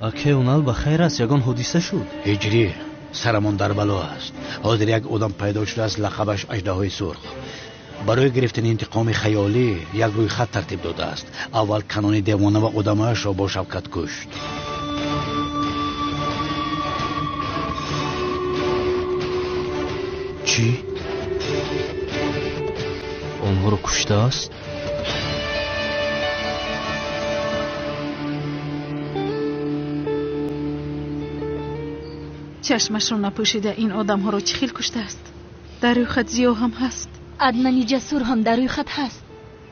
Аке Унал ба хайр аст, ягон ҳодиса шуд? Ҳиҷрӣ, сарамон дар бало аст. Ҳозир як одам пайдо шудааст, лақабаш аждаҳои сурх. Барои гирифтани интиқоми хаёлӣ як рӯйхат тартиб додааст. Аввал Канони девона ва одамаашро бо Шавкат кушт. Чӣ? Онҳоро куштааст? Чашмашро напӯшида ин одамҳоро чӣ хел куштааст? Дар рӯйхат Зиё ҳам ҳаст. Аднани Ҷасур ҳам дар рӯйхат ҳаст.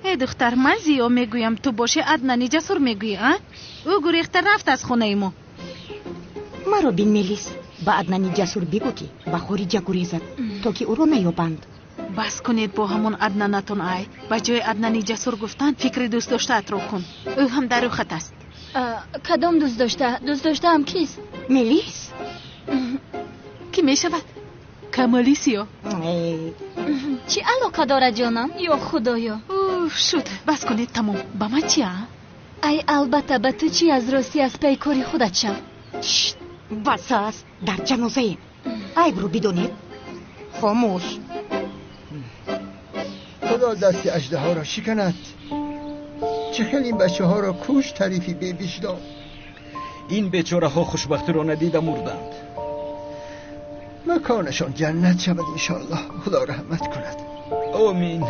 Э духтар, ман Зиё мегӯям, ту бошӣ Аднани Ҷасур мегӯӣ, а? Ӯ гурехта рафт аз хонаи мо. Маро бин, Мелис, ба Аднани Ҷасур бигӯ, ки ба хориҷа гурезад, то ки ӯро наёбанд. Бас кунед бо ҳамон Аднанатон, ай. Ба ҷои Аднани Ҷасур гуфтан фикри дӯстдоштаатро кун. Ӯ ҳам дар рӯйхат аст. Кадом дӯстдошта? Дӯстдоштаам кист? Мелис? Кӣ мешавад? Камоли Сиё. Чӣ алоқа дорад, ҷонам? Ё худоё! Уф, шуд. Бас кунед, тамом. Ба ман чи, а? Ай, албатта, ба ту чӣ? Аз ростӣ аз пай кори худат шав. Бас аст, дар ҷанозаем. Айбро бидонед. Хомӯш. Худо дасти аждаҳоро шиканад. Чӣ хел ин бачаҳоро кушт тарифи бевиҷдон. Ин бечораҳо хушбахтиро надида мурданд. Маконашон ҷаннат шавад иншоаллоҳ. Худо раҳмат кунад. Омин.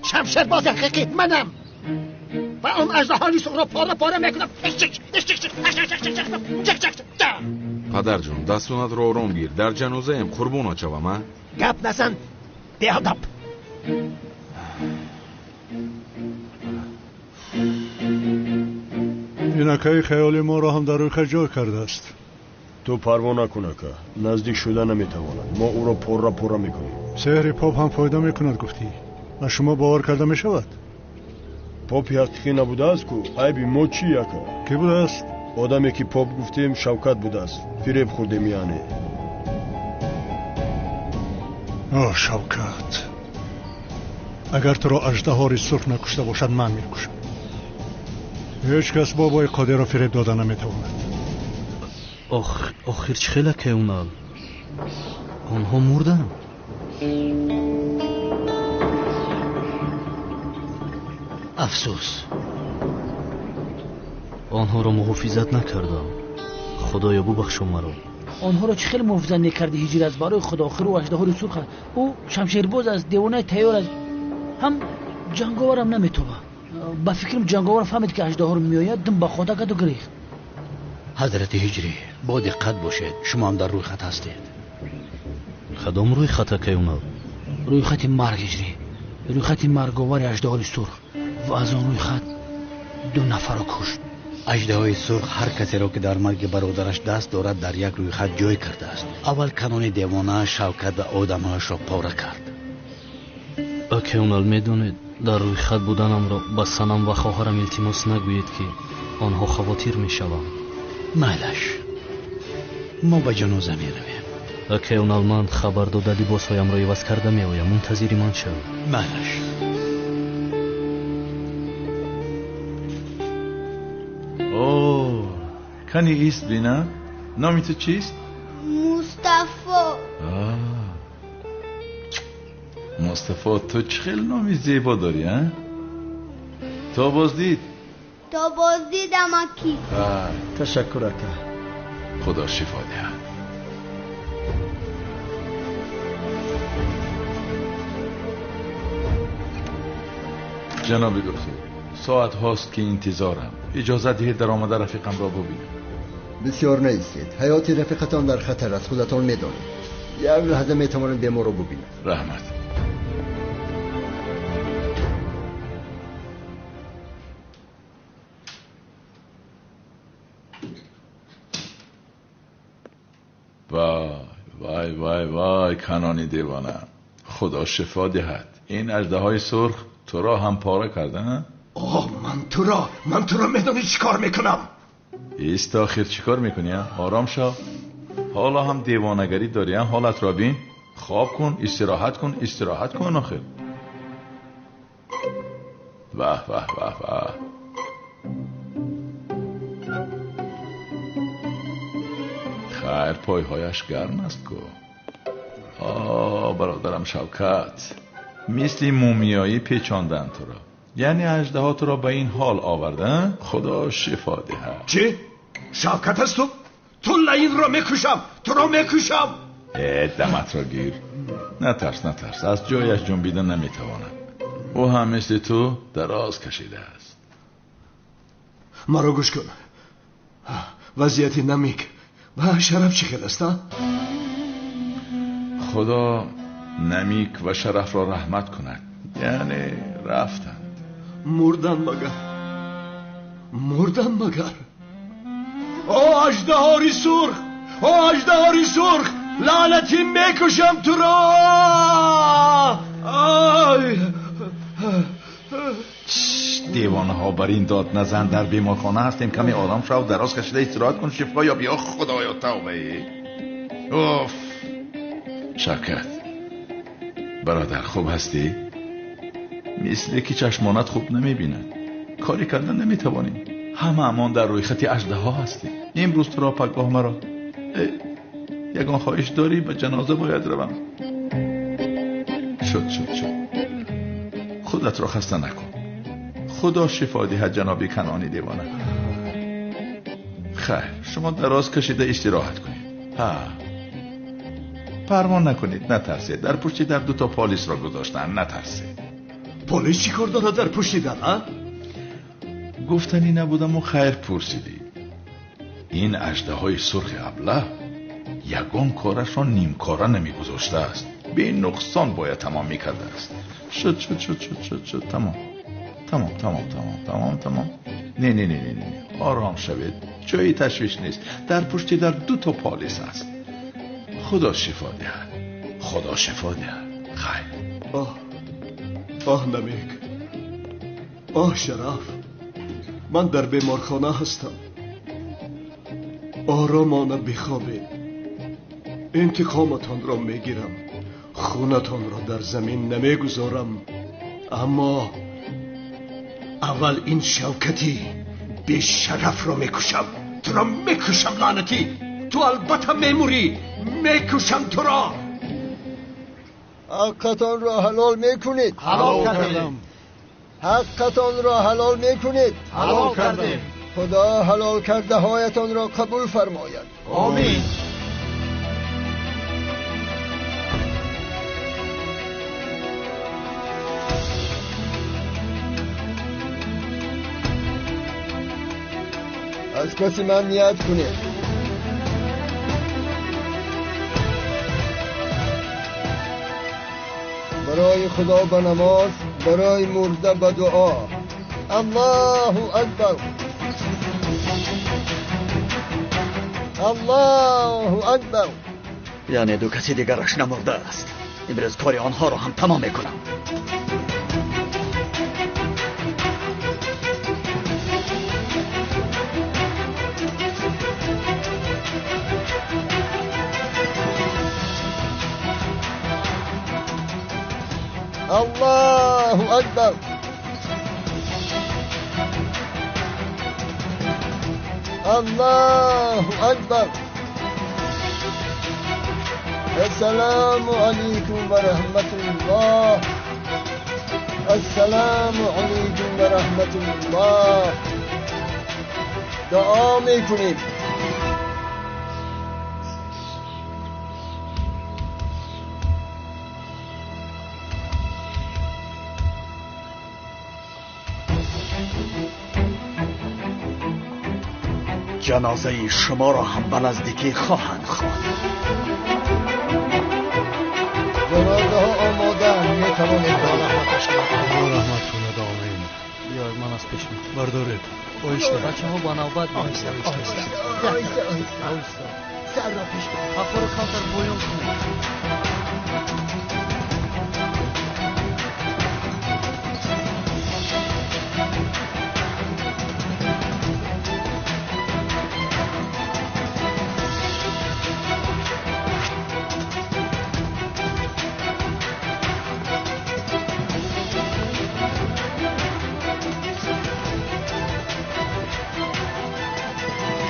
Шамшербози ҳақиқӣ манам ва он аждаҳои сурхро пора пора мекунам. Падарҷон, дастонатро ором гир. Дар ҷанозаем, қурбонат шавам, а? Гап назан, беадаб. Ин акаи хаёли моро ҳам дар рӯйхат ҷой кардааст. Ту парво накун, ака. Наздик шуда наметавонад. Мо ӯро пора пора мекунем. Сеҳри поп ҳам фоида мекунад, гуфтӣ. Ба шумо бовар карда мешавад? Попи ҳақиқӣ набудааст ку. Айби мо чӣ, ака? Кӣ будааст? Одаме ки поп гуфтем, Шавкат будааст. Фиреб хӯрдем, яъне. О, Шавкат, агар туро аждаҳори сурх накушта бошад, ман мекушам. Ҳеҷ кас бобои Қодирро фиреб дода наметавонад. Охир чӣ хел, аке Унал? Онҳо мурданд? Афсӯс, онҳоро муҳофизат накардам. Худоё, бубахшо маро. Онҳоро чӣ хел муҳофизат мекардӣ, Ҳиҷр? Аст барои худо, охир ӯ аждаҳори сурх аст. Ӯ шамшербоз аст, девонаи тайёр аст, ҳам ҷанговарам наметобад. Ба фикрам ҷанговар фаҳмид, ки аждаҳор меояд, дум ба хода карду гирехт. Ҳазрати Ҳиҷрӣ, бо диққат бошед, шумо ҳам дар рӯйхат ҳастед. Кадом рӯйхат, акай Унал? Рӯйхати марг, Ҳиҷрӣ, рӯйхати марговари аждаҳори сурх. Ва аз он рӯйхат 2 нафарро кушт. Аждаҳои сурх ҳар касеро, ки дар марги бародараш даст дорад, дар як рӯйхат ҷой кардааст. Аввал Канони девона Шавкат ва одамҳояшро пора кард. Акай Унал, медонед, дар рӯйхат буданамро ба Санам ва хоҳарам илтимос нагӯед, ки онҳо хавотир мешаванд. Майлаш, мо ба ҷаноза меравем. Акай Унал, ман хабар дода либосҳоямро иваз карда меоям. Мунтазири ман шавед. Майлаш. О, кани ист бина? Номи ту чист? Мустафо. Мустафо, ту чӣ хел номи зебо дорӣ, а? То боздид? То боздидам, аки. Ташаккур, ака. Худо шифо диҳад. Ҷаноби доктор, соат ҳост ки интизорам. Иҷозат диҳед дар омада рафиқамро бубинам. Бисёр наистед. Ҳаёти рафиқатон дар хатар аст, худатон медонед. Як лаҳза метавонед беморро бубинед. Раҳмат. Вай вай вай вай, Канони девона, худо шифо диҳад. Ин аждаҳои сурх туро ҳам пора карда, а? Оҳ, ман туро медонӣ чӣ кор мекунам? Ист, охир чӣ кор мекунӣ, а? Ором шав. ҳоло ҳам девонагарӣ дорӣ, а? Ҳолатро бин. Хоб кун, истироҳат кун, истироҳат кун охир. Ваҳ ваҳ ваҳ ваҳ. Хайр, пойҳояш гарм аст ку. О, бародарам Шавкат, мисли мумиёӣ печонданд туро. Яъне аждаҳо туро ба ин ҳол оварда? Худо шифо диҳад. Чӣ? Шавкат аст ту? Ту лаинро мекушам, туро мекушам. Э, даматро гир. Натарс, натарс, аз ҷояш ҷунбида наметавонад. Ӯ ҳам мисли ту дароз кашидааст. Маро гӯш кун. Вазъияти Намик ва Шараф чӣ хел аст, а? Худо Намик ва Шарафро раҳмат кунад. Яъне рафтанд. Мурданд магар? Мурданд магар? О, аждаҳори сурх! О, аждаҳори сурх! Лаънатӣ мекушам туро! Ай! Девонаҳо, бар ин дод назан. Дар беморхона ҳастем, каме ором шав, дароз кашида истироҳат кун, шифо ёб. Ё Худоё, тавбае! Уф! Шавкат бародар, хуб ҳастӣ? Мисле ки чашмонат хуб намебинад. Коре карда наметавонӣ. Ҳамаамон дар рӯйхати аждаҳо ҳастем. Имрӯз туро, пагоҳ маро. Ягон хоҳиш дорӣ? Ба ҷаноза бояд равам. Шуд, шуд, шуд. Худатро хаста накун. Худо шифо диҳад ҷаноби Канони девона. Хайр, шумо дароз кашида истироҳат кунед. Ҳа, парво накунед, натарсед. Дар пушти дар дуто полисро гузоштанд, натарсед. Полис чӣ кор дорад дар пушти дар, а? Гуфтанӣ набудаму хайр пурсидӣ. Ин аждаҳои сурхи аблаҳ ягон корашро нимкора намегузоштааст. Бенуқсон бояд тамом мекардааст. Шуд, шуд, шуд, шуд, шуд, шуд, тамом, тамом, тамом, тамом, тамом, тамом. Не, не, не, не, не, ором шавед, ҷои ташвиш нест. Дар пушти дар дуто полис аст. Худо шифо диҳад, Худо шифо диҳад. Хайр. Оҳ, оҳ, Намик, оҳ, Шараф, ман дар беморхона ҳастам. Оромона бихобед. Интиқоматонро мегирам. Хунатонро дар замин намегузорам. Аммо аввал ин Шавкати бешарафро мекушам. Туро мекушам, лаънатӣ. Ту албатта мемурӣ. Мекушам туро. Ҳаққатонро ҳалол мекунед. Ҳалол кардем. Ҳаққатонро ҳалол мекунед. Ҳалол кардем. Худо ҳалол кардаҳоятонро қабул фармояд. Омин. Аз паси ман ният кунед. Барои Худо ба намоз, барои мурда ба дуо. Аллоҳу акбар. Аллоҳу акбар. Яъне ду каси дигараш намурдааст. Имрӯз кори онҳоро ҳам тамом мекунам. Аллоҳу акбар. Аллоҳу акбар. Ассалому алайкум ва раҳматуллоҳ. Ассалому алайкум ва раҳматуллоҳ. Дуо мекунем. ҷанозаи шуморо ҳам ба наздикӣ хоҳанд хонд. Ҷанозаҳо омодаанд, метавонед Худо раҳмат кунад, омин. Биёед, ман аз пеш мекунам. Бардоред, оҳиста. Бачаҳо ба навбат. Оҳиста, оҳиста, оҳиста. Сарро пеш. Қафоро камтар поён кунед.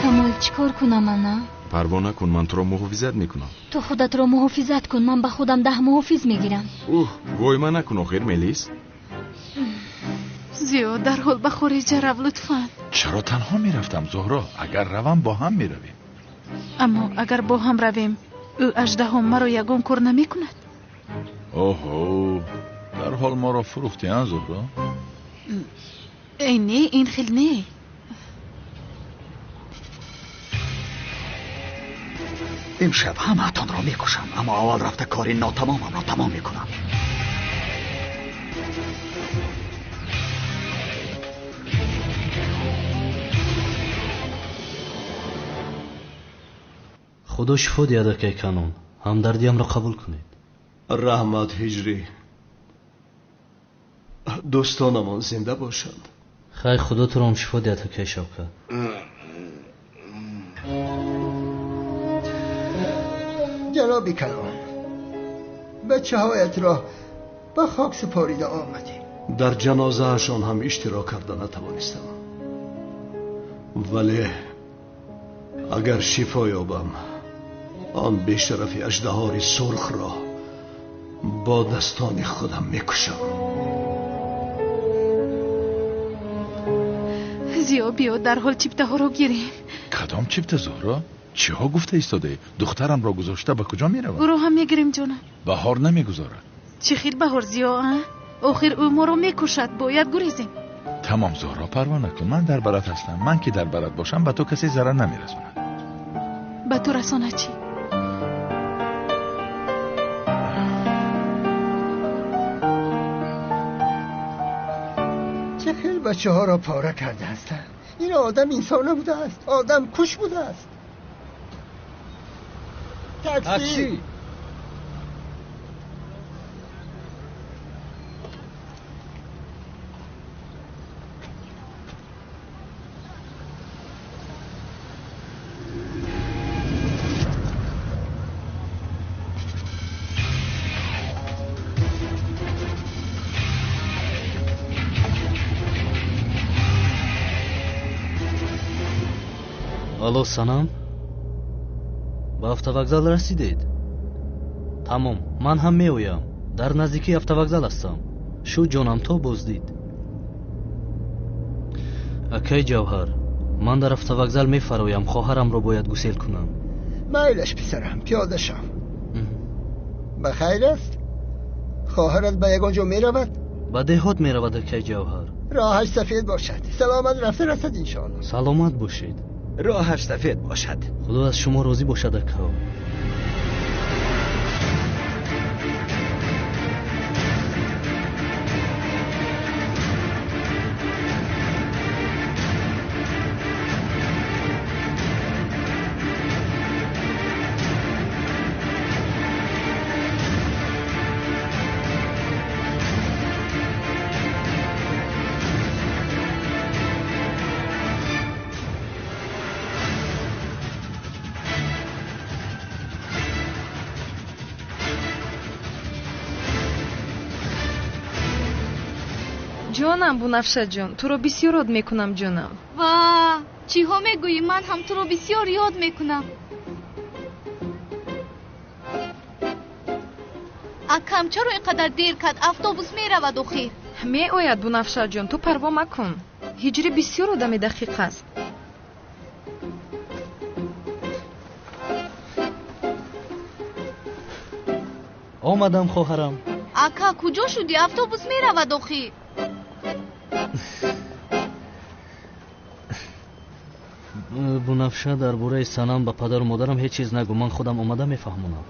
Камол, чӣ кор кунам ана? Парво накун, ман туро муҳофизат мекунам. Ту худатро муҳофизат кун, ман ба худам 10 муҳофиз мегирам. Уҳ, войма накун охир, Мелис. Зиё, дарҳол ба хориҷа рав, лутфан. Чаро танҳо мерафтам, Зуҳро? Агар равам, бо ҳам меравем. Аммо агар бо ҳам равем, ӯ аждаҳо маро ягон кор намекунад. Оҳо, дарҳол моро фурӯхтӣ, а, Зуҳро? Эй, не, ин хел не. Имшаб ҳамаатонро мекушам, аммо аввал рафта кори нотамомамро тамом мекунам. Худо шифо диҳад, акай Канон. Ҳамдардиамро қабул кунед. Раҳмат, Ҳиҷрӣ. Дӯстонамон зинда бошанд. Хайр, Худо туро ҳам шифо диҳад, акай Шавкат. Ҷаноби Канон, бачаҳоятро ба хок супорида омадем. Дар ҷанозаашон ҳам иштирок карда натавонистам, вале агар шифо ёбам, он бешарафи аждаҳори сурхро бо дастони худам мекушам. Зиё, биё дарҳол чиптаҳоро гирем. Кадом чипта, Зуҳро? Чиҳо гуфта истодаӣ? Духтарамро гузошта ба куҷо меравам? Ӯро ҳам мегирем, ҷонам. Баҳор намегузорад. Чӣ хел баҳор, Зиё, а? Охир ӯ моро мекушад, бояд гурезем. Тамом, Зуҳро, парво накун, ман дар барат ҳастам. Ман ки дар барат бошам, ба ту касе зарар намерасонад. Ба ту расонад чӣ? Чӣ хел бачаҳоро пора карда ҳастанд. Ин одам инсон набудааст, одам куш будааст. Такси! Алло, Санам, ба автовокзал расидед? Тамом, ман ҳам меоям. Дар наздикии автовокзал ҳастам. Шу ҷонам, то боздид. Акай Ҷавҳар, ман дар автовокзал мефароям, хоҳарамро бояд гусел кунам. Майлаш, писарам, пиёда шав. Ба хайр аст? Хоҳарат ба ягон ҷо меравад? Ба деҳот меравад, акай Ҷавҳар. Роҳаш сафед бошад. Саломат рафта расад, иншоалло. Саломат бошед. Роҳаш сафед бошад. Худо аз шумо розӣ бошад, акао. Ҷонам, Бунафшаҷон, туро бисёр ёд мекунам, ҷонам. Ва чиҳо мегӯӣ? Ман ҳам туро бисёр ёд мекунам. Акам чаро ин қадар дер кард? Автобус меравад охир. Меояд, Бунафшаҷон, ту парво макун. Ҳиҷрӣ бисёр одами дақиқ аст. Омадам, хоҳарам. Ака, куҷо шудӣ? Автобус меравад охир. Бунафша, дар бораи Санам ба падару модарам ҳеҷ чиз нагӯ. Ман худам омада мефаҳмонам.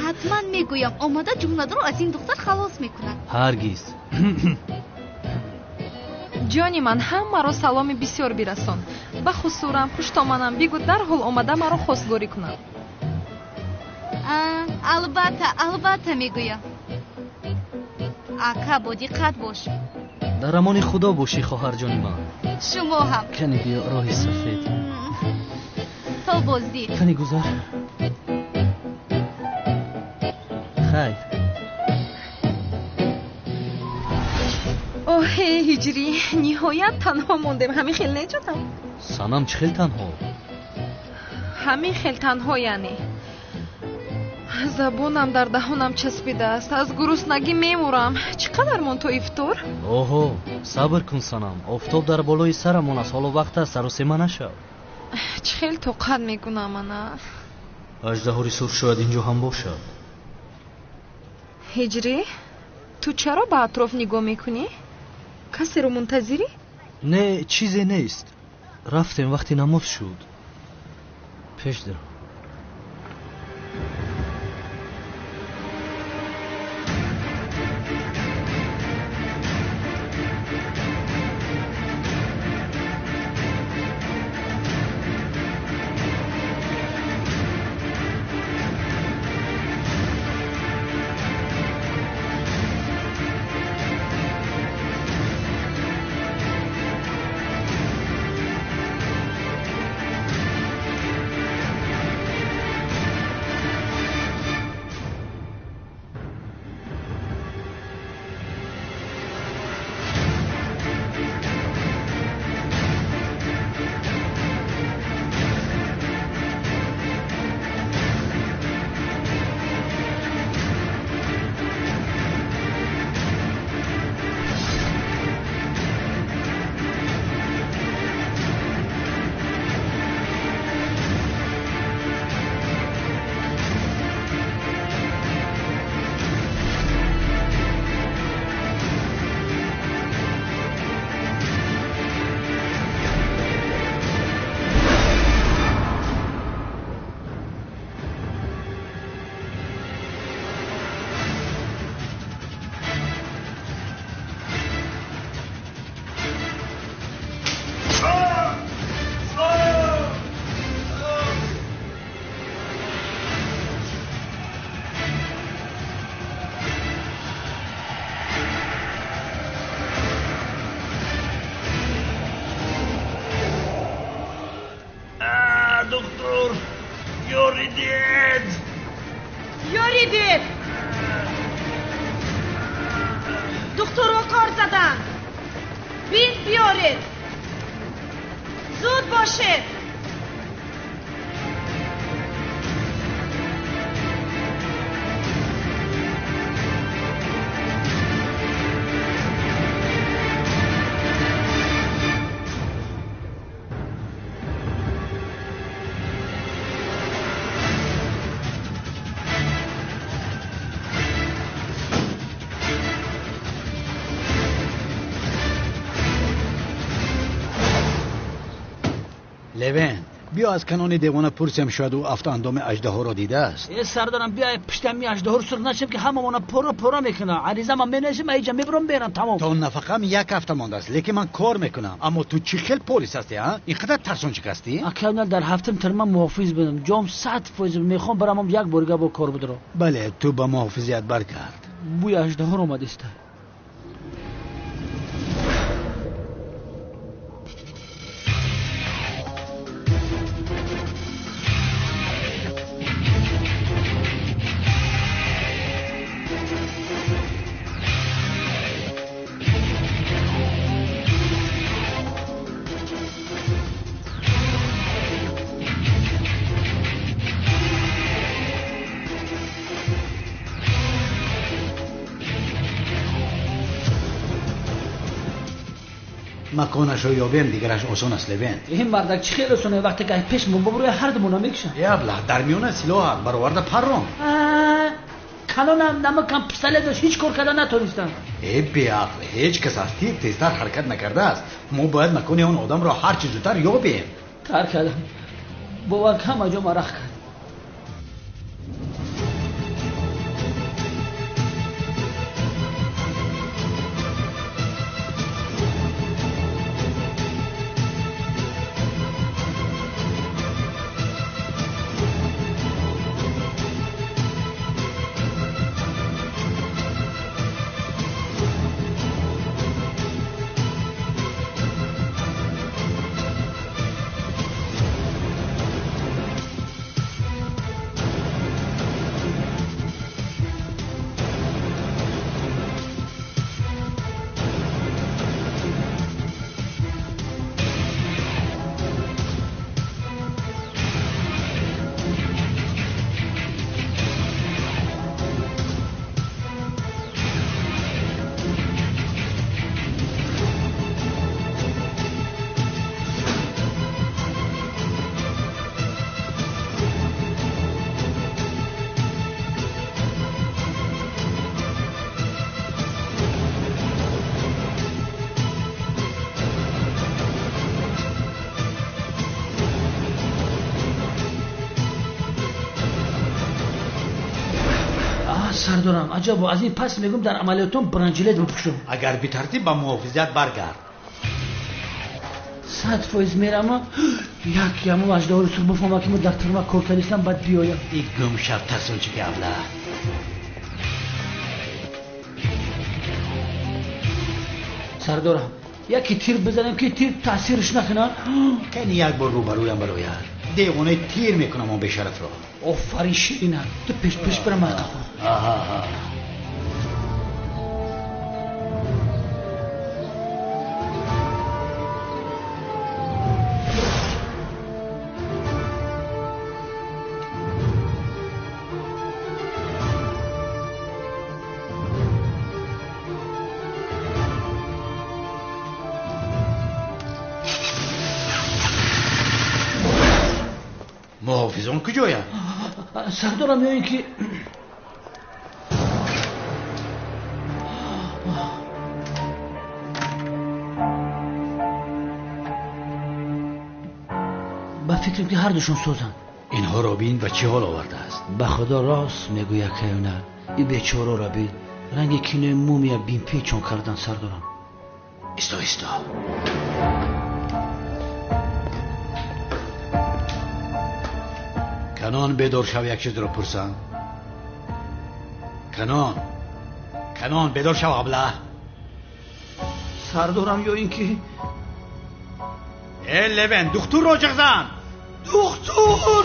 Ҳатман мегӯям. Омада ҷумладро аз ин духтар халос мекунад. Ҳаргиз. Ҷони ман, ҳамаро саломи бисёр бирасон. Ба хусурам, хуштоманам бигӯ дарҳол омада маро хостгорӣ кунад. Албатта, албатта мегӯям. Ака, бо диққат бош. Дар амони Худо бошӣ, хоҳарҷони ман. Шумо ҳам. Кани биё, роҳи сафед. То боздид. Кани гузар. Хайр. Оҳе, Ҳиҷрӣ, ниҳоят танҳо мондем. Ҳамин хел не, ҷонам? Санам, чӣ хел танҳо? Ҳамин хел танҳо яъне. Забонам дар даҳонам часпидааст. Аз гуруснагӣ мемурам. Чӣ қадар монд то ифтор? Оҳо, сабр кун санам. Офтоб дар болои сарамон аст. Ҳоло вақт аст, саросема нашав. Чӣ хел тоқат мекунам ана. Аждаҳори сурх шояд инҷо ҳам бошад. Ҳиҷрӣ, ту чаро ба атроф нигоҳ мекунӣ? Касеро мунтазирӣ? Не, чизе нест. Рафтем, вақти намоз шуд. Пеш даро. Левент, биё аз канони девона пурсем, шояд ӯ афтаандоми аждаҳоро дидааст. Э сардарам, биё пуштами аждаҳоро сурх нашем, ки ҳамамона пора пора мекунад. Аризама менависем, аиҷа мебурам берам, тамом. То нафақам як ҳафта мондааст, лекин ман кор мекунам. Аммо ту чӣ хел полис ҳастӣ, а? Ин қадар тарсончик ҳастӣ? Акай, дар ҳафтам тирма муҳофиз будам. Ҷом 100% мехоҳам барамам як борига бо кор будро. Бале, ту ба муҳофизият баргард. Бӯи аждаҳор омадиста. Маконашро ёбем, дигараш осон аст, Левент. Ин мардак чӣ хеле осоне, вақте ки пеш бобурӯи ҳар думона мекушам. Э аблаҳ, дар миёна силоҳат бароварда паррон. Канонам намакам пистолет дошт, ҳеҷ кор карда натонистам. Э беақл, ҳеҷ кас аз тир тезтар ҳаракат накардааст. Мо бояд макони он одамро ҳарчи зудтар ёбем. Тар кардам. Бовар ҳама ҷо марақ кард. Сардорам, аҷабо, аз ин пас мегӯм дар амалиётон бронежилет бипӯшам. Агар битартиб ба муҳофизат баргард. 100% мерама, як яму аждаҳори сурх бифаҳма ки мо дар тюрьма кор кардистам, баъд биёям. И гум шав, тарсончики абла. Сардорам, яке тир бизанем ки тир таъсирш накунад. Кани як бор рӯбарӯям барояд, девонаи тир мекунам он бешарафро. Офарин, ширина, ту пеш пеш бира, ман қафо. Аҳа. Муҳофизон куҷоянд? Сардорам, ё ин ки ба фикрам ки ҳардушон созанд. Инҳоро бин, ба чӣ ҳол овардааст. Ба худо рост мегӯяд каюна, и бечораро бин, ранги кинои мумия бинпечон кардан. Сардорам, исто, исто. Канон, бедор шав, як чизро пурсам. Канон, Канон, бедор шав, абла. Сардорам, ё ин ки э Левен, духтурро ҷиғ зан. Духтур,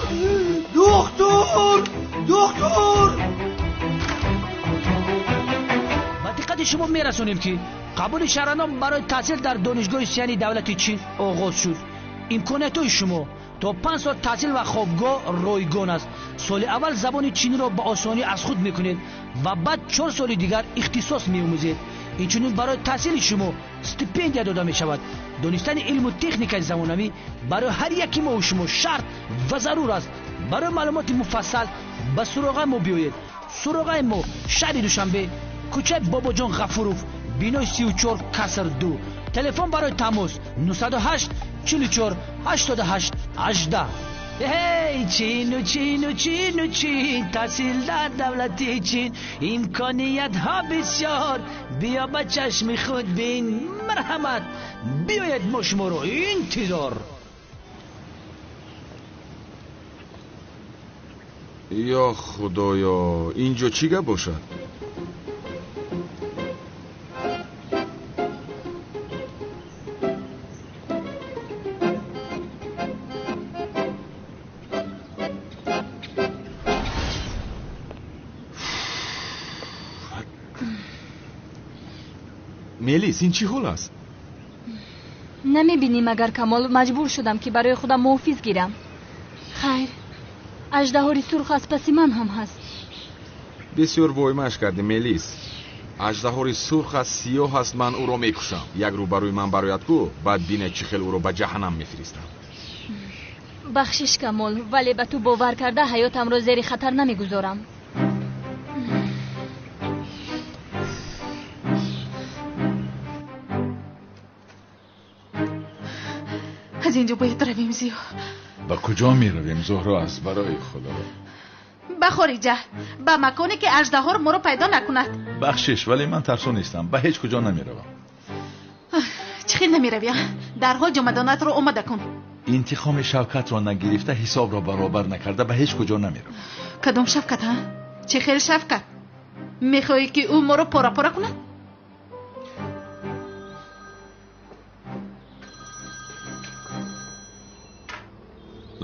духтур, духтур! Ба диққати шумо мерасонем ки қабули шаҳрвандон барои таҳсил дар донишгоҳи Сияни давлати Чин оғоз шуд. Имкониятҳои шумо то 5 сол таҳсил ва хобгоҳ ройгон аст. Соли аввал забони чиниро ба осонӣ аз худ мекунед ва баъд 4 соли дигар ихтисос меомӯзед. Инчунин барои таҳсили шумо стипендия дода мешавад. Донистани илму техникаи замонавӣ барои ҳар яки мову шумо шарт ва зарур аст. Барои маълумоти муфассал ба суроғаи мо биёед. Суроғаи мо шаҳри Душанбе, кӯчаи Бобоҷон Ғафуров, бинои 34 каср 2. Телефон барои тамос 908 44 88 18. Эй, Чину, Чину, Чину, Чин, таҳсил дар давлати Чин, имкониятҳо бисёр, биё ба чашми худ бин. Марҳамат, биёед, мо шуморо интизор. Ё худоё, ин ҷо чӣ гап бошад? Мелис, ин чӣ ҳол аст? Намебинӣ магар, Камол, маҷбур шудам ки барои худам муҳофиз гирам. Хайр, аждаҳори сурх аз паси ман ҳам ҳаст. Бисёр воймаш кардӣ, Мелис. Аждаҳори сурх аст, сиёҳ аст, ман ӯро мекушам. Як рӯ барои ман барояд ку, баъд бинед чӣ хел ӯро ба ҷаҳаннам мефиристам. Бахшиш, Камол, вале ба ту бовар карда ҳаётамро зери хатар намегузорам. Аз инҷо бояд равем, Зиё. Ба куҷо меравем, Зуҳро? Аз барои худо. Ба хориҷа, ба маконе ки аждаҳор моро пайдо накунад. Бахшиш, вале ман тарсо нестам, ба ҳеҷ куҷо намеравам. Чӣ хел намеравӣ? Дарҳол ҷомадонатро омода кун. Интиқоми Шавкатро нагирифта, ҳисобро баробар накарда ба ҳеҷ куҷо намеравам. Кадом Шавкат, ҳа? Чӣ хел Шавкат? Мехоҳӣ ки ӯ моро пора пора кунад?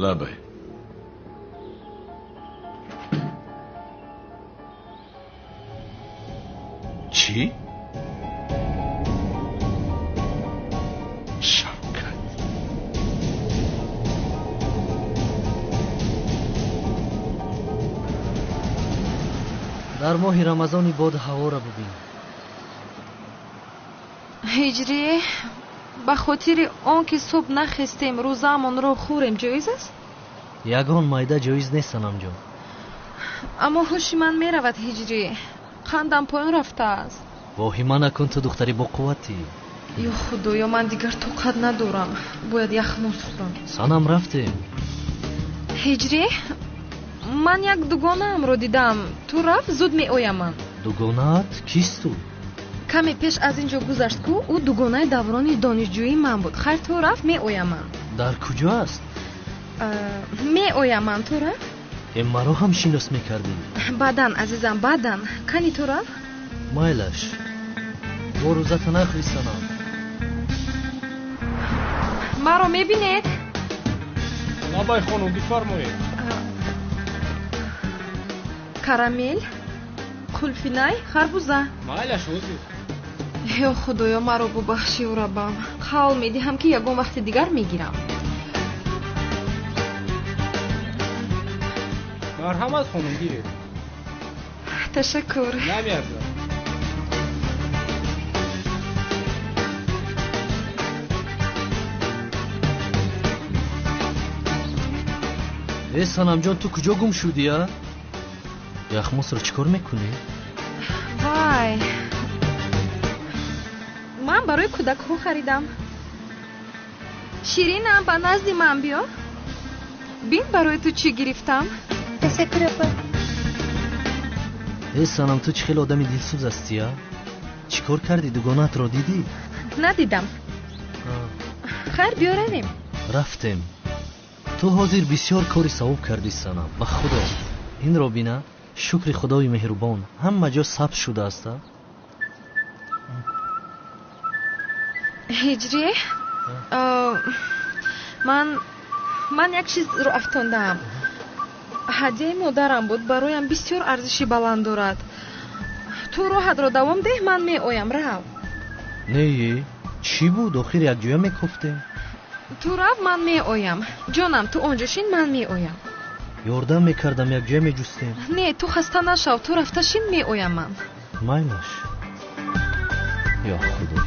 Лабай. Чӣ? Шавкат. Дар моҳи Рамазони боду ҳаворо бубин. Ҳиҷрӣ, ба хотири он ки субҳ нахестем, рӯзаамонро хӯрем ҷоиз аст? Ягон майда ҷоиз нест, Санамҷон. Аммо ҳуши ман меравад, Ҳиҷрӣ. Қандам поён рафтааст. Воҳима накун, ту духтари боқувватӣ. Ё худоё, ман дигар тоқат надорам. Бояд яхмӯз хӯрам. Санам, рафтем. Ҳиҷрӣ, Ман як дугонаамро дидам. Ту рафт, зуд меоям ман. Дугонаат кист ӯ? Каме пеш аз ин ҷо гузашт ку, ӯ дугонаи даврони донишҷӯии ман буд. Хайр, ту рафт, меоям ман. Дар куҷо аст? Меоям ман, ту рафт. Маро ҳам шинос мекардӣ? Баъдан, азизам, баъдан. Кани ту рафт? Майлаш, бо рӯзата нахӯри, Санам. Маро мебинед? Лабай, хонум, бифармоед. Карамел, қулфинай, харбуза. Майлаш, ҳозир. Ё Худоё, маро бубахши, раббам. Қавл медиҳам, ки ягон вақти дигар мегирам. Марҳамат, хонум, гиред. Ташаккур. Намеарзад. Э, Санамҷон, ту куҷо гум шудӣ, а? Яхмосро чӣ кор мекунӣ? Вай, ман барои кӯдакҳо харидам. Ширинам, ба назди ман биё. Бин, барои ту чӣ гирифтам. Ташаккур, апа. Э, Санам, ту чӣ хеле одами дилсӯз ҳастӣ, а? Чӣ кор кардӣ, дугонаатро дидӣ? Надидам. Хайр, биё равем. Рафтем. Ту ҳозир бисёр кори савоб кардӣ, Санам, ба Худо. Инро бина, шукри Худои меҳрубон, ҳама ҷо сабз шудааст, а? Ҳиҷрӣ, ман як чизро афтондаам. Ҳадияи модарам буд, бароям бисёр арзиши баланд дорад. Ту роҳатро давом деҳ, ман меоям, рав. Не, чӣ буд? Охир якҷоя мекофтем. Ту рав, ман меоям. Ҷонам, ту он ҷо шин, ман меоям. Ёрдам мекардам, якҷоя меҷустем. Не, ту хаста нашав, ту рафта шин, меоям ман. Майлаш. Ё Худо.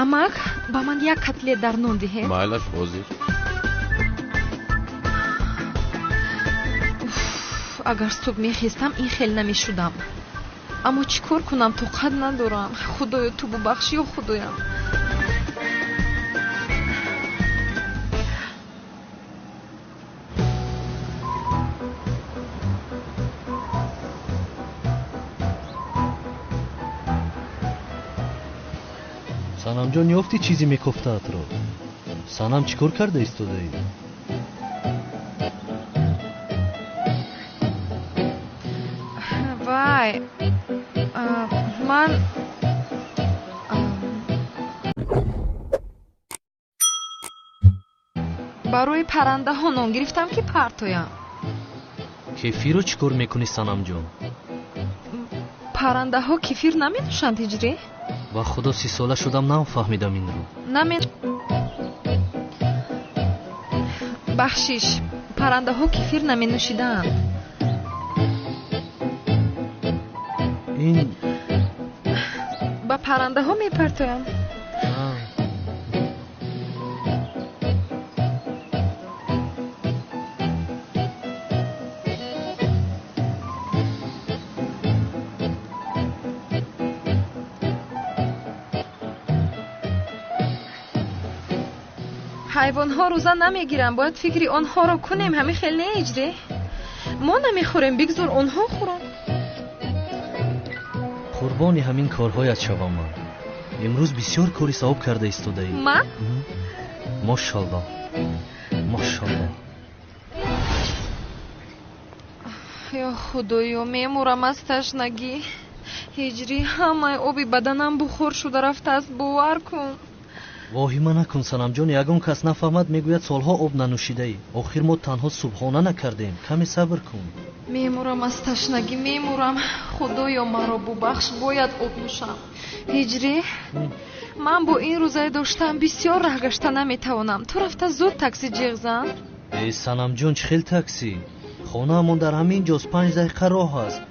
Амак, ба ман як котлет дар нон диҳед. Майлаш, ҳозир. Агар субҳ мехестам, ин хел намешудам. Аммо чӣ кор кунам, тоқат надорам. Худоё, ту бубахш, ё Худоям. Санамҷон, ёфтӣ чизе мекофтаатро? Санам, чӣ кор карда истодаӣ? Вай, ман барои паррандаҳо нон гирифтам, ки партоям. Кефирро чӣ кор мекунӣ, Санамҷон? Паррандаҳо кефир наменӯшанд, Ҳиҷрӣ. Ба Худо, 30 сола шудам, нафаҳмидам инро. Наме, бахшиш, паррандаҳо кефир наменӯшидаанд. Ин ба паррандаҳо мепартоям. Ҳайвонҳо рӯза намегиранд, бояд фикри онҳоро кунем. Ҳамин хел не, Ҳиҷрӣ? Мо намехӯрем, бигзор онҳо хӯранд. Қурбони ҳамин корҳоят шавам ман. Имрӯз бисёр кори савоб карда истодаӣ. Ман? Мошалло, мошалло. Ё Худоё, мемурам аз ташнагӣ. Ҳиҷрӣ, ҳамаи оби баданам бухор шуда рафтааст, бовар кун. Воҳима накун, Санамҷон, ягон кас нафаҳмад, мегӯяд солҳо об нанӯшидаӣ. Охир мо танҳо субҳона накардем, каме сабр кун. Мемурам аз ташнагӣ, мемурам. Худоё, маро бубахш, бояд об нӯшам. Ҳиҷрӣ, ман бо ин рӯзаи доштаам бисёр раҳ гашта наметавонам. Ту рафта зуд такси ҷиғ зан. Э, Санамҷон, чӣ хел такси? Хонаамон дар ҳамин ҷост, 5 дақиқа роҳ аст.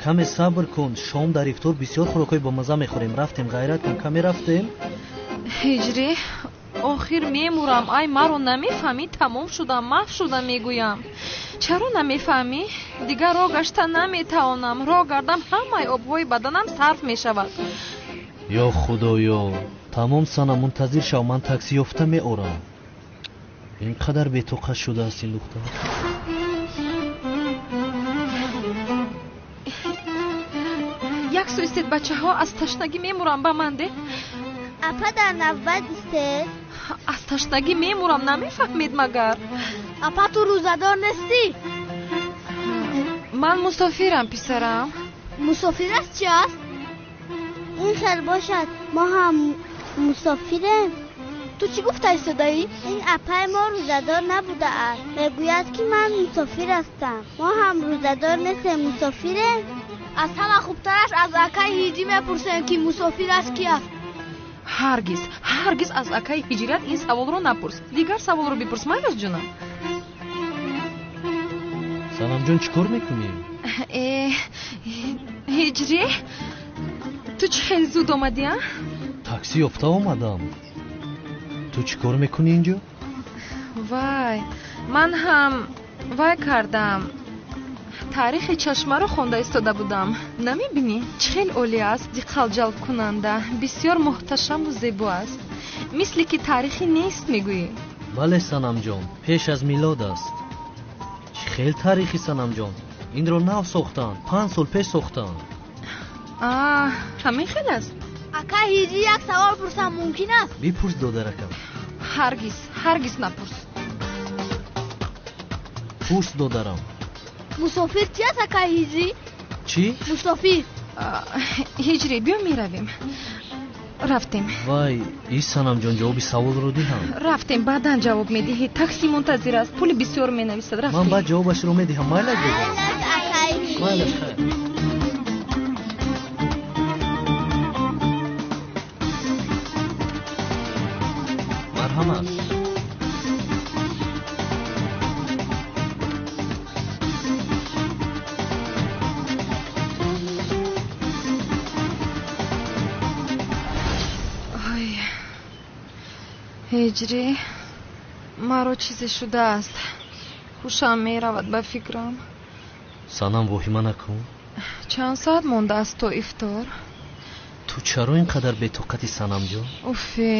Каме сабр кун, шом дар ифтор бисёр хӯрокҳои бомазза мехӯрем. Рафтем, ғайрат кун, каме рафтем. Ҳиҷрӣ. Охир мемурам. Ай, маро намефаҳмӣ? Тамом шудам, маҳв шудам мегӯям. Чаро намефаҳмӣ? Дигар роҳ гашта наметавонам. Роҳ гардам, ҳамаи обҳои баданам сарф мешавад. Ё худоё, тамом санам, мунтазир шав, ман такси ёфта меорам. Ин қадар бетоқат шудааст ин духтар. Як сӯ истед, бачаҳо, аз ташнагӣ мемурам, ба ман де. Апа, дар навбат истед. Аз ташнагӣ мемурам, намефаҳмед магар? Апа, ту рӯзадор нестӣ? Ман мусофирам, писарам. Мусофир аст чи аст? Ин хел бошад, мо ҳам мусофирем. Ту чӣ гуфта истодаӣ? Ин апаи мо рӯзадор набудааст. Мегӯяд, ки ман мусофир ҳастам. Мо ҳам рӯзадор нестем, мусофирем. Аз ҳама хубтараш аз акаи ҳиҷрӣ мепурсем, ки мусофир аст ки аст. Ҳаргиз, ҳаргиз аз акаи ҳиҷрат ин саволро напурс. Дигар саволро бипурс, майлаш ҷонам. Санамҷон, чӣ кор мекунӣ? Э, ҳиҷрӣ, ту чӣ хеле зуд омадӣ, а? Такси ёфта омадам. Ту чӣ кор мекунӣ инҷо? Вай, ман ҳам вай кардам. Таърихи чашмаро хонда истода будам. Намебинӣ, чӣ хел олӣ аст, диққатҷалбкунанда, бисёр муҳташаму зебо аст. Мисли ки таърихӣ нест, мегӯӣ. Бале, Санамҷон, пеш аз милод аст. Чӣ хел таърихӣ, Санамҷон? Инро нав сохтанд, 5 сол пеш сохтанд. А, ҳамин хел аст? Ака ҳиҷрӣ, як савол пурсам мумкин аст? Бипурс, додаракам. Ҳаргиз, ҳаргиз напурс. Пурс, додарам. Мусофир чи аст, акаи ҳиҷрӣ? Чӣ? Мусофир. Ҳиҷрӣ, биё меравем. Рафтем. Вай, и Санамҷон, ҷавоби саволро диҳам. Рафтем, баъдан ҷавоб медиҳӣ. Такси мунтазир аст, пули бисёр менависад. Ман Рафтем. баъд ҷавобашро медиҳам. Майлаш, додарам. Майлаш, хайр. Марҳамат. Ой, ҳиҷрӣ, маро чизе шудааст. Ҳушам меравад ба фикрам. Санам, воҳима накун. Чанд соат мондааст то ифтор? Ту чаро ин қадар бетоқати, Санамҷон? Уфе,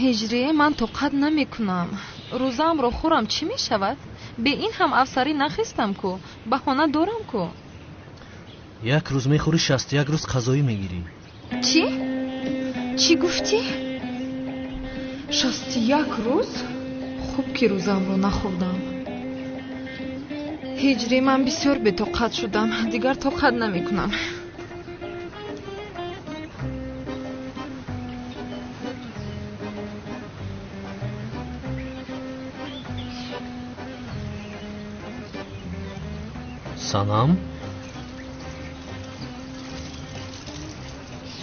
ҳиҷрӣ, ман тоқат намекунам. Рӯзаамро хӯрам, чӣ мешавад? Бе ин ҳам афсарӣ нахестам ку, баҳона дорам ку. Як рӯз мехӯрӣ, 61 рӯз қазоӣ мегирӣ. Чӣ? Чӣ гуфтӣ? 61 рӯз? Хуб ки рӯзаамро нахӯрдам. Ҳиҷрӣ, ман бисёр бетоқат шудам, дигар тоқат намекунам. Санам,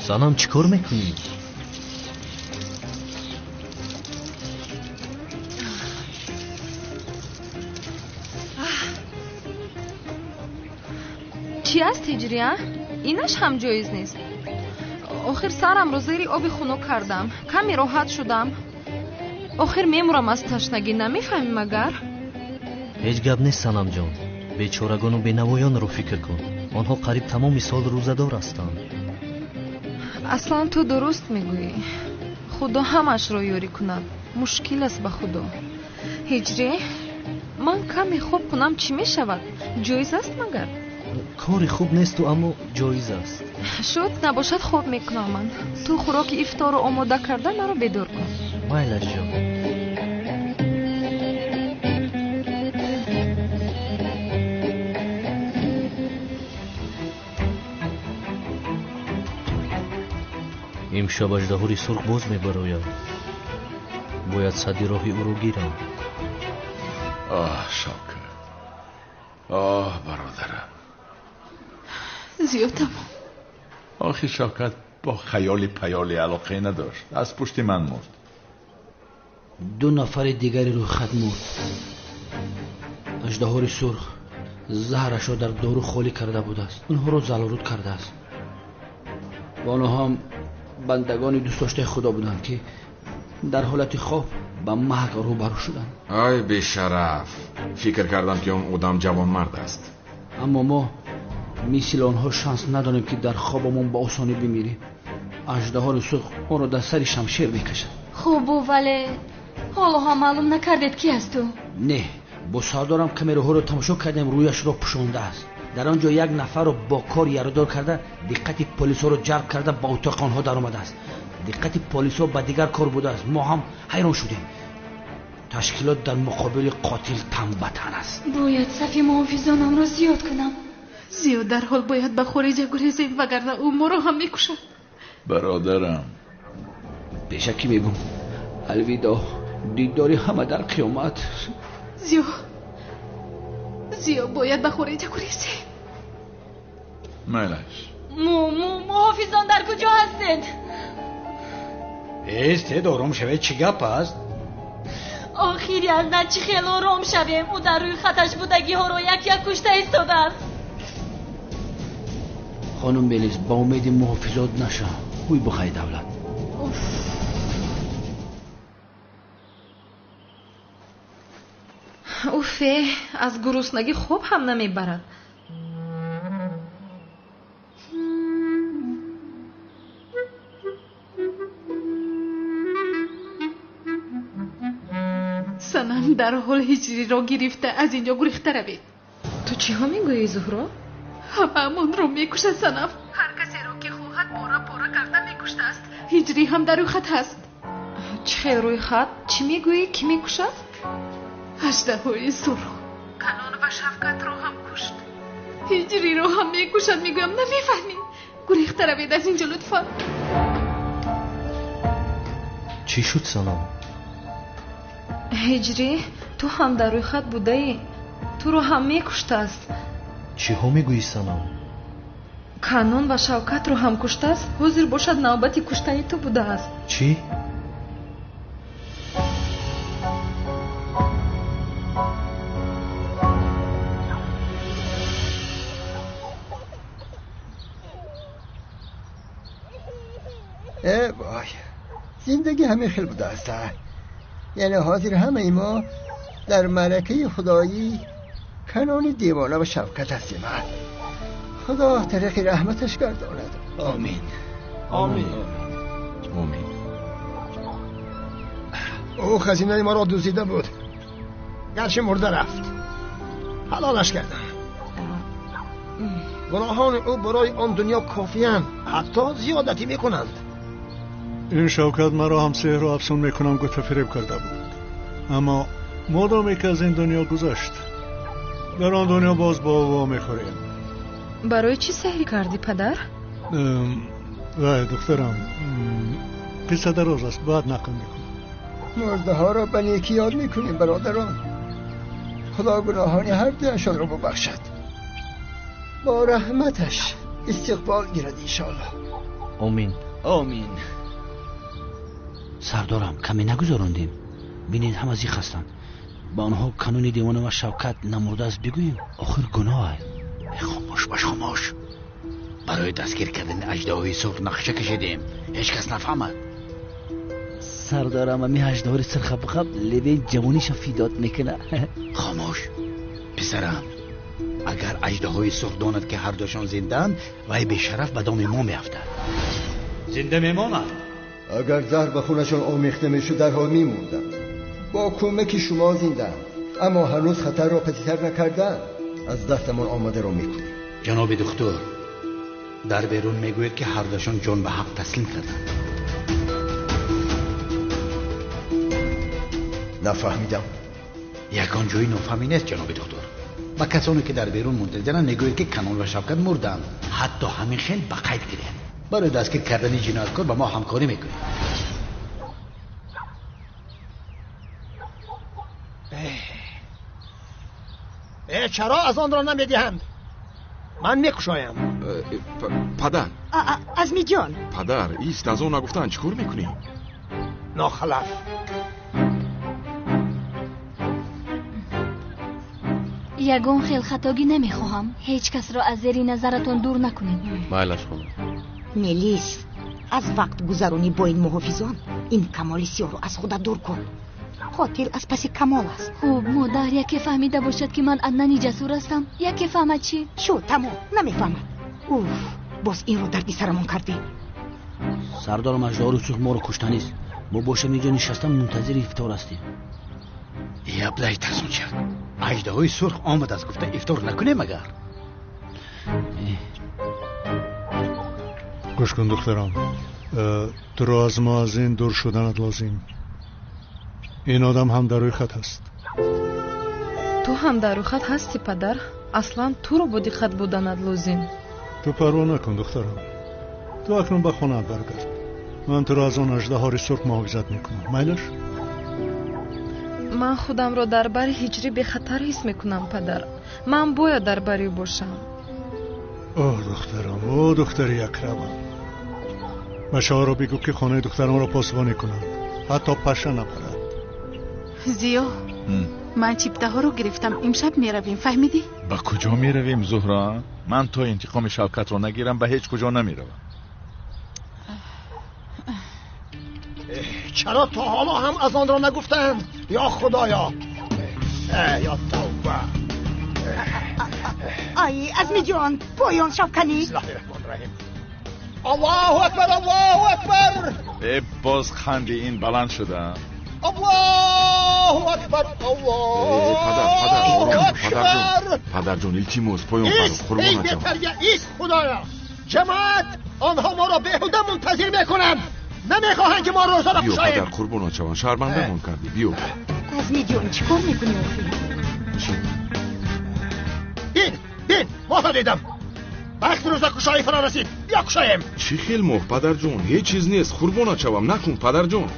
Санам, чӣ кор мекунӣ? Чӣ аст, ҳиҷрӣ, а? Инаш ҳам ҷоиз нест. Охир сарамро зери оби хунук кардам, каме роҳат шудам. Охир мемурам аз ташнагӣ, намефаҳмӣ магар? Ҳеҷ гап нест, Санамҷон. Бечорагону бенавоёнро фикр кун. Онҳо қариб тамоми сол рӯзадор ҳастанд. Аслан ту дуруст мегӯӣ. Худо ҳамашро ёрӣ кунад. Мушкил аст ба худо. Ҳиҷрӣ, ман каме хоб кунам, чӣ мешавад? Ҷоиз аст магар? Кори хуб несту, аммо ҷоиз аст. Шуд, набошад, хоб мекунам ман. Ту хӯроки ифторро омода карда маро бедор кун. Майлаш, ҷон. Имшаб аждаҳори сурх боз мебарояд. Бояд садди роҳи ӯро гирам. Оҳ, Шавкат, оҳ, бародарам. Зиёд тамом. Охи Шавкат бо хаёли паёли алоқае надошт. Аз пушти ман мурд. Ду нафари дигари рӯйхат мурд. Аждаҳори сурх заҳрашро дар дору холӣ карда будааст, онҳоро залолуд кардааст ва онҳо ҳам бандагони дӯстдоштаи худо буданд, ки Дар ҳолати хоб ба марг рӯбарӯ шуданд. Ай бешараф, фикр кардам ки он одам ҷавонмард аст. Аммо мо мисли онҳо шанс надорем, ки дар хобамон ба осонӣ бимирем. Аждаҳори сурх онро дар сари шамшер мекашад. Хуб, вале ҳоло ҳам маълум накардед ки аст ӯ. Не, бо сардорам камераҳоро тамошо кардем, рӯяшро пӯшондааст. Дар он ҷо як нафарро бо кор яродор карда, диққати полисҳоро ҷалб карда ба утоқи онҳо даромадааст. Диққати полисҳо ба дигар кор будааст. Мо ҳам ҳайрон шудем. Ташкилот дар муқобили қотил тан ба тан аст. Бояд сафи муҳофизонамро зиёд кунам. Зиёд дарҳол бояд ба хориҷа гурезем, вагарна ӯ моро ҳам мекушад. Бародарам, пешакӣ мегӯм, алвидо, дидори ҳама дар қиёмат. Зиё, зиё, бояд ба хориҷа гурезем. Майлаш. Муҳофизон дар куҷо ҳастед? Эстед, ором шавед, чӣ гап аст? Охири аз на чӣ хел ором шавем? Ӯ дар рӯи хаташ будагиҳоро як-як кушта истодааст. Хонум Мелис, ба умеди муҳофизот наша. Ҳуй бухай давлат. Уфе, аз гуруснагӣ хоб ҳам намебарад. Санам, дарҳол ҳиҷриро гирифта аз инҷо гурехта равед. Ту чиҳо мегӯӣ, Зуҳро? Ҳамаамонро мекушад, Санам. Ҳар касеро ки хоҳад пора-пора карда мекуштааст. Ҳиҷрӣ ҳам дар рӯйхат ҳаст. Чӣ хел рӯйхат? Чӣ мегӯӣ? Кӣ мекушад? Аждаҳои сурх Канон ва Шавкатро ҳам кушт. Ҳиҷриро ҳам мекушад, мегӯям, намефаҳмӣ? Гурехта равед аз инҷо лутфан. Чӣ шуд, Санам? Ҳиҷрӣ, ту ҳам дар рӯйхат будаӣ. Туро ҳам мекуштааст. Чиҳо мегӯӣ, Санам? Канон ва Шавкатро ҳам куштааст. Ҳозир бошад навбати куштани ту будааст. Чӣ? Э вой, зиндагӣ ҳамин хел будааст. Яъне ҳозир ҳамаи мо дар маъракаи худоӣ канони девона ва Шавкат ҳастем. Худо тариқи раҳматаш гардонад. Омин. Омин. Омин. Ӯ хазинаи моро дуздида буд. Гарчи мурда рафт, ҳалолаш кардам. Гуноҳони ӯ барои он дунё кофиянд, ҳатто зиёдатӣ мекунанд. Ин Шавкат маро ҳам сеҳру афсун мекунам гуфта фиреб карда буд. Аммо модоме ки аз ин дунё гузашт, дар он дунё боз бо ӯ вомехӯрем. Барои чӣ сеҳр кардӣ, падар? Вай, духтарам, қисса дароз аст, баъд нақл мекунам. Мурдаҳоро ба некӣ ёд мекунем, бародарон. Худо гуноҳони ҳар дуяшонро бубахшад, бо раҳматаш истиқбол гирад, иншоаллоҳ. Омин. Омин. Сардорам, каме нагузарондем. Бинед, ҳама зиқ ҳастанд. Ба онҳо канони девона ва Шавкат намурдааст бигӯем. Охир гуноҳ аст. Хомӯш бош, хомӯш. Барои дастгир кардани аждаҳои сурх нақша кашидем. Ҳеҷ кас нафаҳмад. Сардорам, ами аждаҳори сурха бихаб лебе ҷавониша фидод мекунад. Хомӯш писарам, агар аждаҳои сурх донад ки ҳар душон зиндаанд, вай бешараф ба доми мо меафтад. Зинда мемонад. Агар заҳр ба хунашон омехта мешуд, дарҳол мемурданд. Бо кӯмаки шумо зиндаанд, аммо ҳанӯз хатарро паситар накардаанд. Аз дастамон омадаро мекунем. Ҷаноби духтур, дар берун мегӯяд ки ҳар душон ҷон ба ҳақ таслим карданд. Нафаҳмидам. Ягон ҷои нофаҳмӣ нест, ҷаноби духтур. Ба касоне ки дар берун мунтазиранд мегӯяд ки Канон ва Шавкат мурданд. Ҳатто ҳамин хел ба қайд гиред. Барои дастгир кардани ҷинояткор ба мо ҳамкорӣ мекунед. Чаро аз онро намедиҳанд? Ман мекушоям. Падар. Азмиҷон. Падар, ист, аз он нагуфтанд, чӣ кор мекунӣ? Нохалаф. Ягон хел хатогӣ намехоҳам. Ҳеҷ касро аз зери назаратон дур накунед. Майлаш, хонум. Мелис, Аз вақт гузаронӣ бо ин муҳофизон, ин Камоли сиёҳро аз худат дур кун. Қотил аз паси Камол аст. Хуб, модар, яке фаҳмида бошад, ки ман Аднани ҷасур ҳастам, яке фаҳмад чӣ? Шуд, тамом, намефаҳмад. Уф, боз инро дарди сарамон кардӣ. Сардорам, аждаҳори сурх моро куштанист. Мо бошем инҷо нишаста мунтазири ифтор ҳастем. Яблай тарсончак, аждаҳои сурх омадааст, гуфта ифтор накунем агар. Гӯш кун, духтарам, туро аз муаззин дур шуданат лозим. Ин одам ҳам дар рӯйхат ҳаст. Ту ҳам дар рӯйхат ҳастӣ, падар. Аслан туро бо диққат буданат лозим. Ту парво накун, духтарам. Ту акнун ба хонаат баргард. Ман туро аз он аждаҳори сурх муҳофизат мекунам. Майлаш? Ман худамро дар бари ҳиҷрӣ бехатар ҳис мекунам, падар. Ман бояд дар бари ӯ бошам. О, духтарам, о, духтари акрамам. Бачаҳоро бигӯ, ки хонаи духтарамро посбонӣ кунанд, ҳатто паша напарад. Зиё, ман чиптаҳоро гирифтам. Имшаб меравем, фаҳмидӣ? Ба куҷо меравем, Зуҳро? Ман то интиқоми Шавкатро нагирам, ба ҳеҷ куҷо намеравам. Чаро то ҳоло ҳам аз онро нагуфтанд? Ё Худоё, ё тавба. Ай, Азмиҷон, поён шавканӣ. Бисмиллаҳи раҳмони раҳим. Аллоҳу акбар, Аллоҳу акбар. Э, боз ханди ин баланд шуда. Аллоҳу акбар, Аллоҳу акбар. Падарҷон, илтимос, поён паро, қурбонат шавам. Бетарбия, ист, худоё. Ҷамоат, онҳо моро беҳуда мунтазир мекунанд. Намехоҳанд, ки мо рӯзаро биё кушоем. Падар, қурбонат шавам, шармандамон кардӣ, биё. Азмиҷон, чӣ кор мекунӣ охир? Бин, бин, моҳро дидам. Вақт рӯзакушоӣ фаро расид, биё кушоем. Чӣ хел моҳ, падарҷон? Ҳеҷ чиз нест, қурбонат шавам, накун, падарҷон.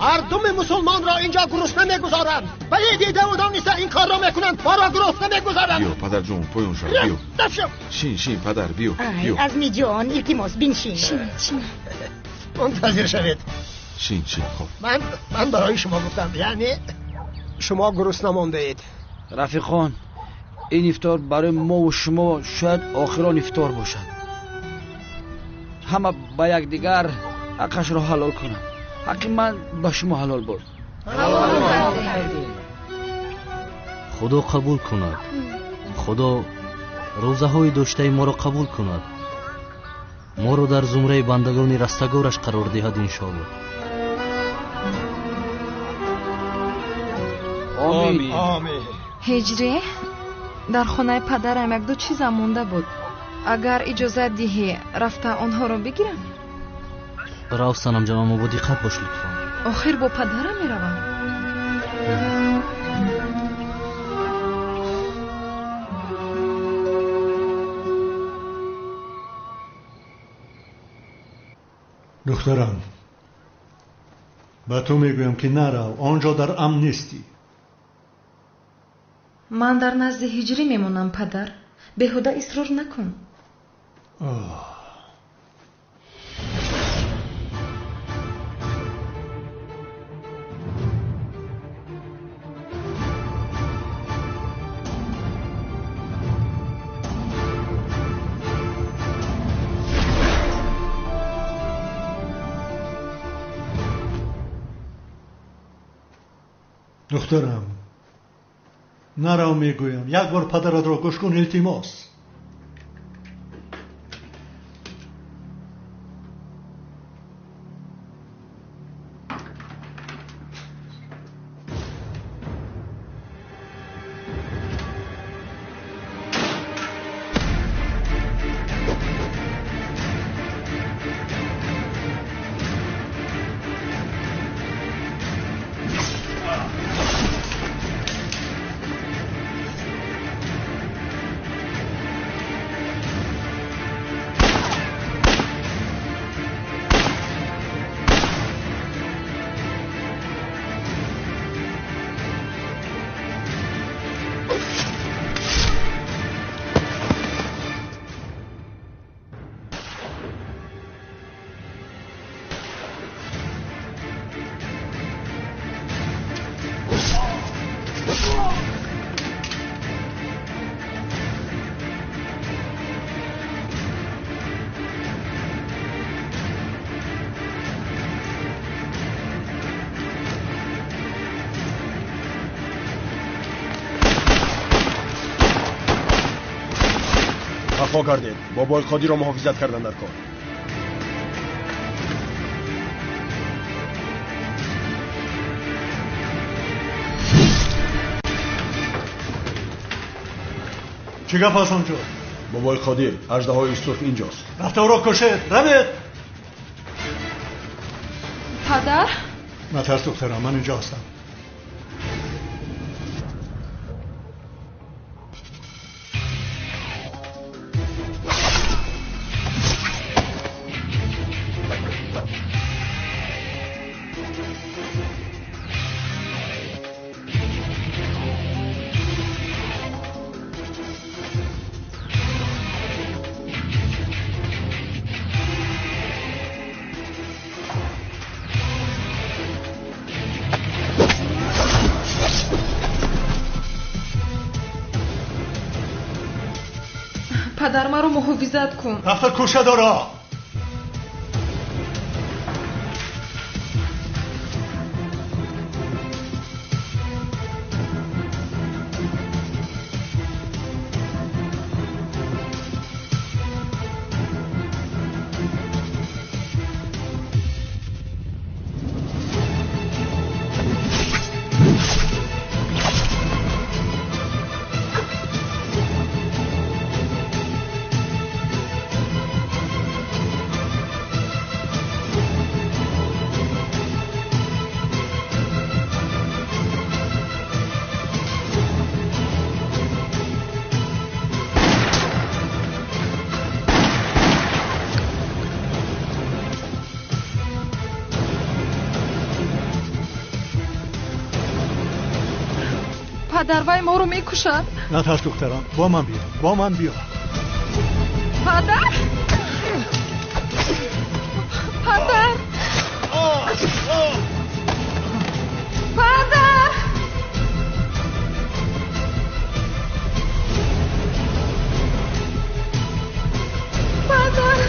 Мардуми мусулмонро инҷо гурусна мегузоранд, вале дидаву дониста ин корро мекунанд, моро гурусна мегузоранд. Биё, падарҷон, поён шав, биё. Шин, шин, падар, биё, биё. Азмиҷон, илтимос, биншин. Шин. Мунтазир шавед. Шин, шин, хоб. Ман барои шумо гуфтам, яъне шумо гурусна мондаед. Рафиқон, ин ифтор барои мову шумо шояд охирон ифтор бошад. Ҳама ба якдигар ҳаққашро ҳалол кунанд. Ҳаққи ман ба шумо ҳалол бод. Худо қабул кунад. Худо рӯзаҳои доштаи моро қабул кунад. Моро дар зумраи бандагони растагораш қарор диҳад, иншоалло. Омин. Омин. Ҳиҷрӣ, дар хонаи падарам якду чизам монда буд. Агар иҷозат диҳӣ, рафта онҳоро бигирам? Рав, санамҷон, аммо бо диққат бош, лутфан. Охир бо падарам меравам. Духтарам, ба ту мегӯям, ки нарав, он ҷо дар амн нестӣ. Ман дар назди ҳиҷрӣ мемонам, падар. Беҳуда исрор накун. Духтарам, нарав мегӯям, як бор падаратро гӯш кун, илтимос. Қафо гардед. Бобои Қодирро муҳофизат кардан дар кор. Чӣ гап аст онҷо? Бобои Қодир, аждаҳои сурх инҷост. Рафта ӯро кушед. Равед! Падар? Натарс духтарам, ман инҷо ҳастам. Падар, маро муҳофизат кун. Рафта кушад ӯро. Падар, вай моро мекушад. Натарс духтарам, бо ман биё, бо ман биё. Падар! Падар! Падар! Падар!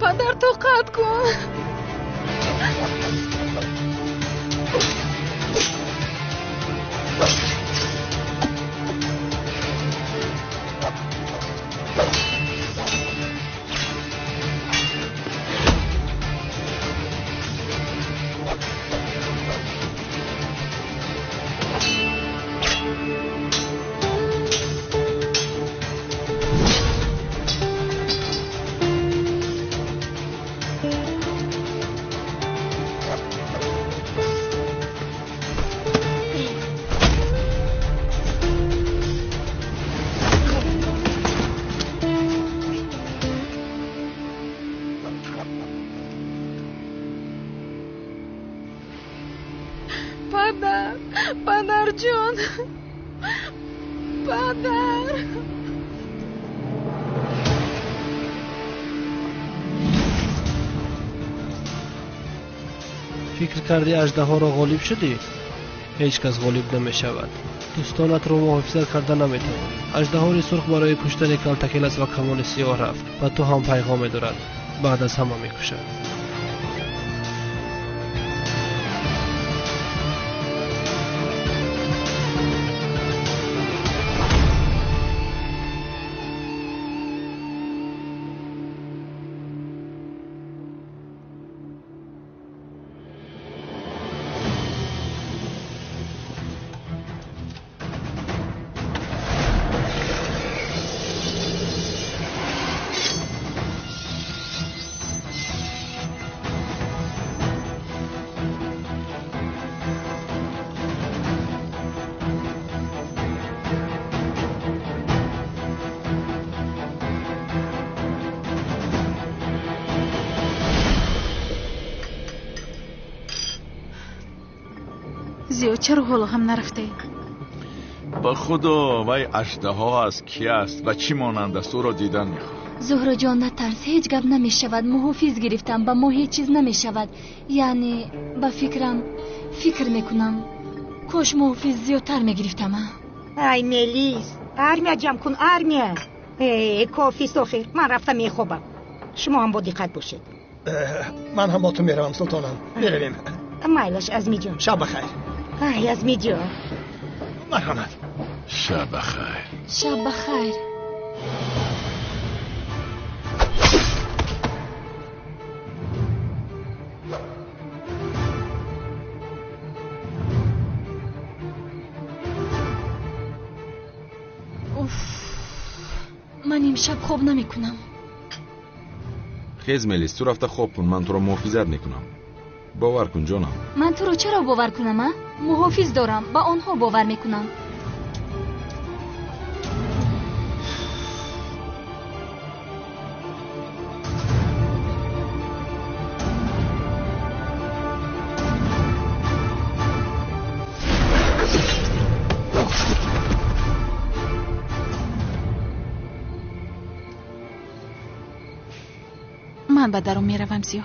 Падар, тоқат кун. Падар, падарҷон, падар. Фикр кардӣ аждаҳоро ғолиб шудӣ? Ҳеҷ кас ғолиб намешавад. Дӯстонатро муҳофизат карда наметавонӣ. Аждаҳори сурх барои куштани калтакелас ва камони сиёҳ рафт. Ба ту ҳам пайғоме дорад. Баъд аз ҳама мекушад. Зиё, чаро ҳоло ҳам нарафтаӣ? Ба худо, вай аждаҳо аст, ки аст ва чӣ монанд аст, ӯро дидан мехоҳам. Зуҳроҷон, натарс, ҳеҷ гап намешавад. Муҳофиз гирифтам, ба мо ҳеҷ чиз намешавад. Яъне, ба фикрам, фикр мекунам, кош муҳофиз зиёдтар мегирифтам. Ай Мелис, армия ҷамъ кун, армия. Кофист охир, ман рафта мехобам. Шумо ҳам бо диққат бошед. Ман ҳам бо ту меравам, султонам. Меравем. Майлаш, Азмиҷон. Шаб бахайр. Ай, Азмиҷон. Марҳамат. Шаб бахайр. Шаб бахайр. Ман имшаб хоб намекунам. Хез Мелис, ту рафта хоб кун, ман туро муҳофизат мекунам. Бовар кун, ҷонам. Ман туро чаро бовар кунам, а? Муҳофиз дорам, ба онҳо бовар мекунам. Ман ба дарун меравам, Зиё.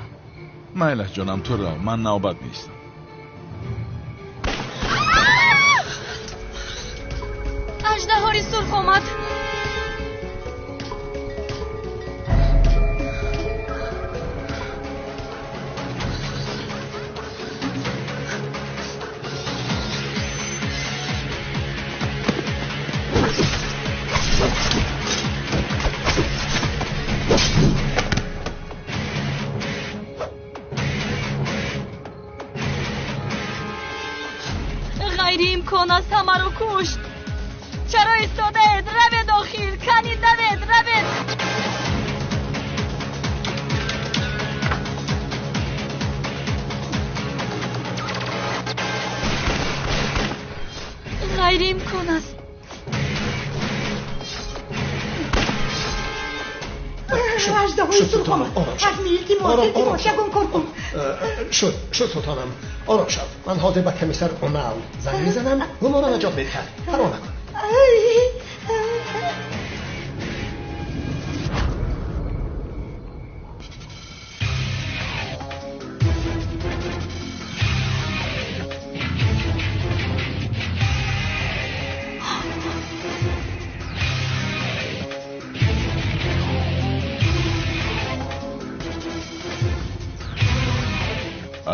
Майлаш, ҷонам, ту рав, ман навбат меистам. Аждаҳори сурх омад. Ғайриимкон аст, ҳамаро кушт. Чаро истодаед? Равед охир, кани давед, равед. Ғайриимкон аст. Аждаҳои сурх омад. Азми, илтимос, илтимос, ягон кор кун. Шуд, шуд, султонам. Ором шав. Ман ҳозир ба комиссар Онал занг мезанам, ӯ моро наҷот медиҳад. Парво накун.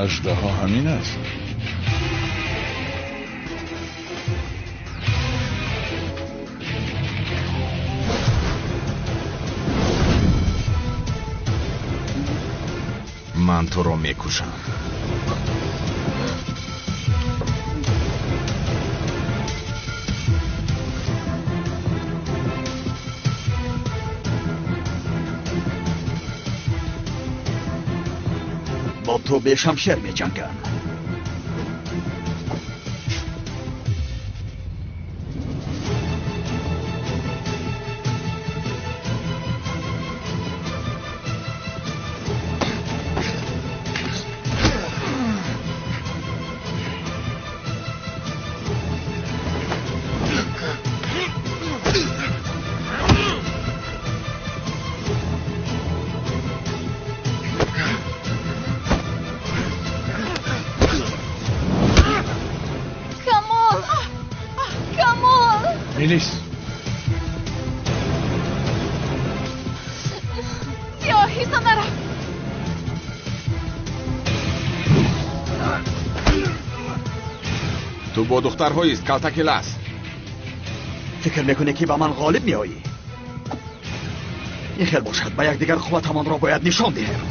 Аждаҳо ҳамин аст. Ман туро мекушам. Бо ту бешамшер меҷангам. Мелис. Зиё, ҳиса нарав. Ту бо духтарҳоист, калтакелас. Фикр мекунӣ, ки ба ман ғолиб меоӣ? Ин хел бошад, ба якдигар қувватамонро бояд нишон диҳем.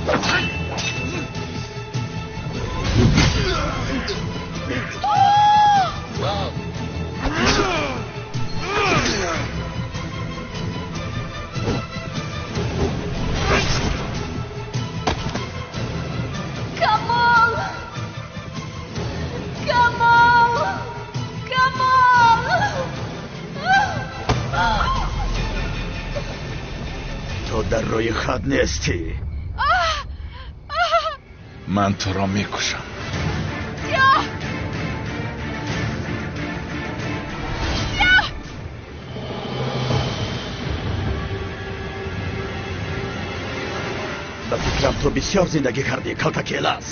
Камол! Камол! Камол! Ту дар рӯи хат нестӣ. Ман туро мекушам. Зиё! Зиё! Ба фикрам, ту бисёр зиндагӣ кардӣ, калтакелас.